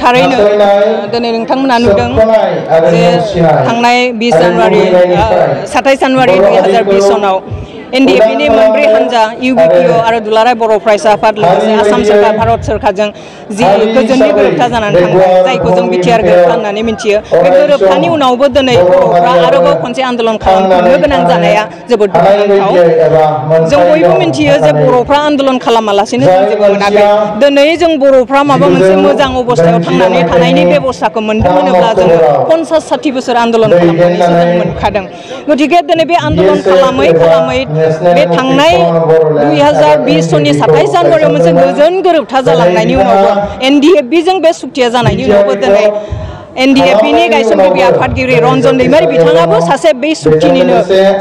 थारैनो दिनै नोंथांमोना नुदों जे थांनाय 20 जानुवारि 27 जानुवारि 2020 सनाव एनडीएफबीनि मोनब्रै हानजा यूबीपीओ आरो दुलाराय बर' फरायसा आफाद लोगोसे आसाम सरकार भारत सरकारजों जि गोजोननि गोरोबथा जानानै थांबाय जायखौ जों बिटिआर गोरोबथा होननानै मिथियो बे गोरोबथानि उनावबो दिनै बर'फ्रा आरोबाव खनसे आन्दोलन खालामफिननो गोनां जानाया जोबोद दुखुनांथाव जों बयबो मिथियो जे बर'फ्रा आन्दोलन खालामालासेनो जों जेबो मोनाखै दिनै जों बर'फ्रा माबा मोनसे मोजां अबस्थायाव थांनानै थानायनि बेबस्थाखौ मोनदों होनोब्ला जोङो 50-60 बोसोर आन्दोलन खालामनानैसो जों मोनखादों गथिखे दिनै बे आन्दोलन खालामै बे थांनाय 2020 सननि 27 जानुवारियाव मोनसे गोजोन गोरोबथा जालांनायनि उनावबो एनडीएफबीजों बे सुक्तिया जानायनि उनावबो दिनै एनडीएफबीनि गायसनगिरि आफादगिरि रन्जन दैमारि बिथाङाबो सासे बे सुक्तिनिनो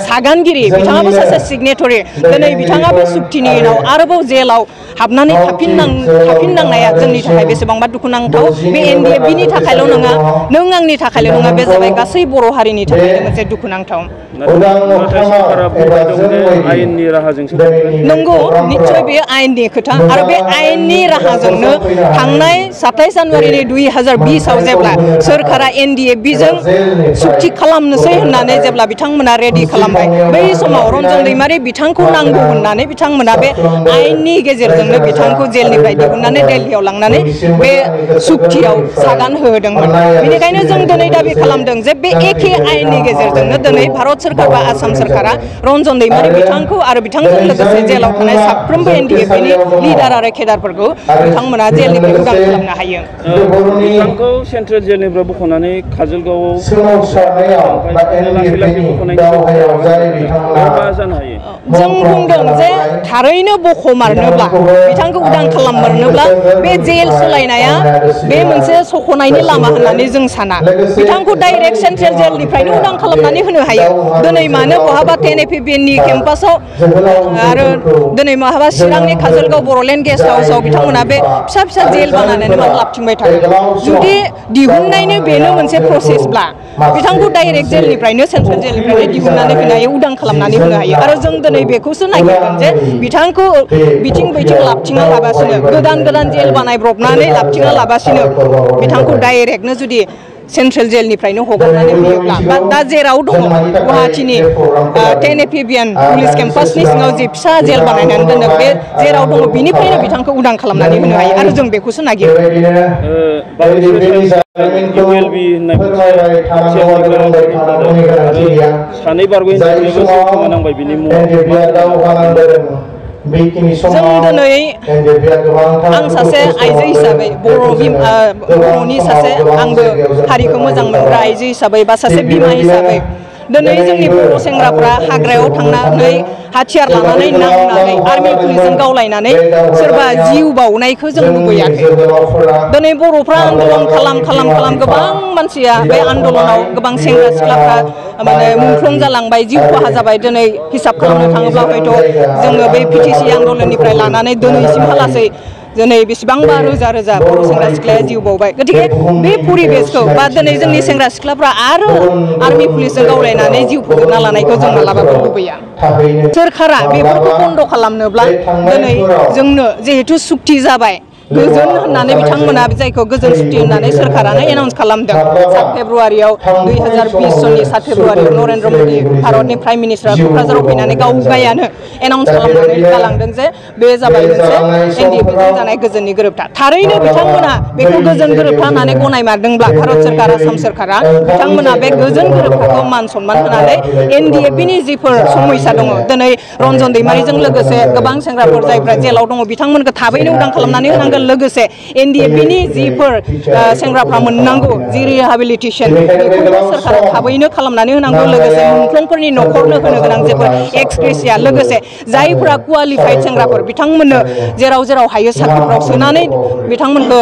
सागानगिरि बिथाङाबो सासे सिगनेटरि दिनै बिथाङा बे सुक्तिनि उनाव आरोबाव जेलाव हाबनानै थाफिननांनाया जोंनि थाखाय बेसेबांबा दुखुनांथाव बे एनडीएफबीनि थाखायल' नङा नों आंनि थाखायल' नङा बे जाबाय गासै बर' हारिनि थाखाय मोनसे दुखुनांथाव नंगौ निश्चय बे आयेननि खोथा आरो बे आयेननि राहाजोंनो थांनाय 27 जानुवारिनि 2020 आव जेब्ला सोरखारा एनडीएफबीजों सुक्ति खालामनोसै होननानै जेब्ला बिथांमोना रेडि खालामबाय बै समाव रन्जन दैमारि बिथांखौ नांगौ होननानै बिथांमोना बे आयेननि गेजेरजोंनो बिथांखौ जेलनिफ्राय दिहुननानै दिल्लीयाव लांनानै बे सुक्तियाव सागान होदोंमोन बेनिखायनो जों दिनै दाबि खालामदों जे बे एखे आयेननि गेजेरजोंनो दिनै भारत सरकार बा आसाम सरकारा रन्जन दैमारि बिथांखौ आरो बिथांजों लोगोसे जेलाव थानाय साफ्रोमबो एनडीएफबीनि लिडार आरो केडारफोरखौ बिथांमोना जेलनिफ्राय उदां खालामनो हायो बिथांखौ सेन्ट्रेल जेलनिफ्राय बख'नानै काजलगावआव जों बुंदों जे थारैनो बख'मारनोब्ला बिथांखौ उदां खालाममारनोब्ला बे जेल सोलायनाया बे मोनसे सख'नायनि लामा होननानै जों साना बिथांखौ डाइरेक्ट सेन्ट्रेल जेलनिफ्रायनो उदां खालामनानै होनो हायो दिनै मानो बहाबा 10APBनि केम्पासाव आरो दिनै बहाबा चिरांनि काजलगाव बर'लेण्ड गेस्ट हाउसआव बिथांमोना बे फिसा फिसा जेल बानायनानै मानो लाबथिंबाय थादों जुदि दिहुननायनो बेनो मोनसे प्रसेसब्ला बिथांखौ डाइरेक्ट जेलनिफ्रायनो सेन्ट्रेल जेलनिफ्रायनो दिहुननानै होनो हायो उदां खालामनानै होनो हायो आरो जों दिनै बेखौसो नागिरगोन जे बिथांखौ बिथिं बैथिं लाबथिङा लाबासिनो गोदान जेल बानायब्रबनानै लाबथिङा लाबासिनो बिथांखौ डाइरेक्टनो जुदि सेन्ट्रेल जेलनिफ्रायनो हगारनानै होयोब्ला दा जेराव दङ गुवाहाटीनि 10APBN पुलिस केम्पासनि सिङाव जे फिसा जेल बानायनानै दोनो बे जेराव दङ बिनिफ्रायनो बिथांखौ उदां खालामनानै होनो हायो आरो जों बेखौसो नागिरो सानै बारग'नांबाय बिनि जों दिनै आं सासे आइजो हिसाबै बर'नि सासे आंबो हारिखौ मोजां मोनग्रा आइजो हिसाबै बा सासे बिमा हिसाबै दिनै जोंनि बर' सेंग्राफ्रा हाग्रायाव थांनानै हाथियार लानानै नांनानै आर्मि पुलिसजों गावलायनानै सोरबा जिउ बावनायखौ जों लुबैयाखै दिनै बर'फ्रा आन्दोलन खालाम गोबां मानसिया बे आन्दोलनाव गोबां सेंग्रा सिख्लाफ्रा माने मुंख्लं जालांबाय जिउ खहा जाबाय दिनै हिसाब खालामनो थाङोब्ला हयथ' जोङो बे PTC आन्दोलननिफ्राय लानानै दिनैसिमहालासै दिनै बेसेबांबा रोजा बर' सेंग्रा सिख्लाया जिउ बावबाय गथिखे बे परिबेसखौ बा दिनै जोंनि सेंग्रा सिख्लाफ्रा आरो आर्मि पुलिसजों गावलायनानै जिउ फोजोबना लानायखौ जों मालाबाबो लुबैया सोरखारा बेफोरखौ बन्द' खालामनोब्ला दिनै जोंनो जिहेथु सुक्ति जाबाय गोजोन होननानै बिथांमोना जायखौ गोजोन सुक्ति होननानै सोरखारानो एनाउन्स खालामदों 7 फेब्रुवारियाव 2020 सननि 7 फेब्रुवारियाव नरेन्द्र मोदी भारतनि प्राइम मिनिस्टारा क'क्राझाराव फैनानै गावगायानो एनाउन्स खालामनानै गालांदों जे बे जाबाय मोनसे एनडीएफबीजों जानाय गोजोननि गोरोबथा थारैनो बिथांमोना बेखौ गोजोन गोरोबथा होननानै गनायमारदोंब्ला भारत सरकार आसाम सरकारा बिथांमोना बे गोजोन गोरोबथाखौ मान सनमान होनानै एनडीएफबीनि जिफोर समयसा दङ दिनै रन्जन दैमारिजों लोगोसे गोबां सेंग्राफोर जायफ्रा जेलाव दङ बिथांमोनखौ थाबैनो उदां खालामनानै होनांगोन लोगोसे एनडीएफबीनि जिफोर सेंग्राफ्रा मोननांगौ जि रिहेबिलिटेसन बेखौबो सोरखारा थाबैनो खालामनानै होनांगौ लोगोसे मुंख्लंफोरनि न'खरनो होनो गोनां जेफोर एक्सग्रेसिया लोगोसे जायफ्रा क्वालिफाइड सेंग्राफोर बिथांमोननो जेराव हायो साख्रिफ्राव सोनानै बिथांमोनखौ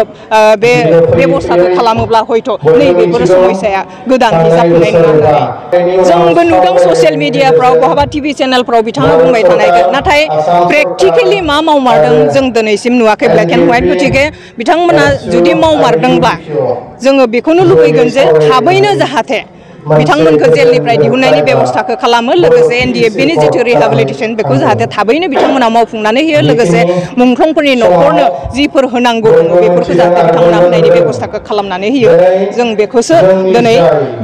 बे बेबस्थाखौ खालामोब्ला हयथ' नैबेफोर समयसाया गोदानै जाफिननाय नङा होननानै जोंबो नुदों ससियेल मिडियाफ्राव बहाबा टिभि चेनेलफ्राव बिथाङा बुंबाय थानायखौ नाथाय प्रेक्टिकेलि मा मावमारदों जों दिनैसिम नुवाखै ब्लेक एन्ड व्हाइट गथिखे बिथांमोना जुदि मावमारदोंब्ला जोङो बेखौनो लुबैगोन जे थाबैनो जाहाथे बिथांमोनखौ जेलनिफ्राय दिहुननायनि बेबस्थाखौ खालामो लोगोसे एनडिएफबिनि जिथु रिहेबिलिटेसन बेखौ जाहाथे थाबैनो बिथांमोना मावफुंनानै होयो लोगोसे मुंख्लंफोरनि न'खरनो जिफोर होनांगौ दङ बेफोरखौ जाहाथे बिथांमोना होनायनि बेबस्थाखौ खालामनानै होयो जों बेखौसो दिनै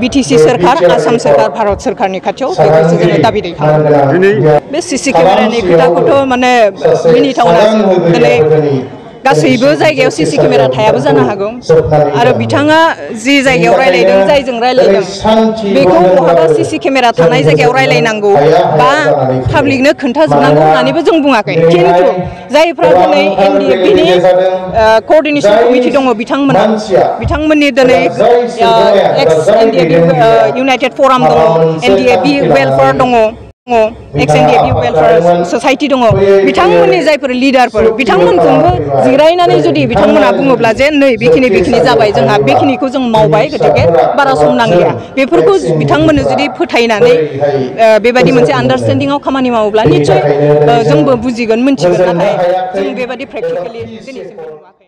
बिटिसि सोरखार आसाम सोरखार भारत सोरखारनि खाथियाव बेखौसो जोङो दाबि दैखाङो बे सिसि केमेरानि खोथाखौथ' माने मिनिथावनासो दिनै गासैबो जायगायाव सिसि केमेरा थायाबो जानो हागौ आरो बिथाङा जि जायगायाव रायलायदों जायजों रायलायदों बेखौ बहाबा सिसि केमेरा थानाय जायगायाव रायलायनांगौ बा पाब्लिकनो खोन्थाजोबनांगौ होननानैबो जों बुङाखै खिन्थु जायफ्रा दिनै एनडिएफबिनि क'अर्डिनेसन कमिटि दङ बिथांमोननि दिनै एक्स एनडिएफबि इउनाइटेड फराम दङ एनडिएफबि वेलफेयार दङ एक्स एनडिएफबि वेलफेयार ससाइटि दङ बिथांमोननि जायफोर लिडारफोर बिथांमोनखौबो जिरायनानै जुदि बिथांमोना बुङोब्ला जे नै बेखिनि जाबाय जोंहा बेखिनिखौ जों मावबाय गतिके बारा सम नांलिया बेफोरखौ बिथांमोननो जुदि फोथायनानै बेबायदि मोनसे आन्डारस्टेन्डिंआव खामानि मावोब्ला निस्सय जोंबो बुजिगोन मिन्थिगोन नाथाय जों बेबायदि प्रेक्टिकेलि दिनैसिम नुवाखै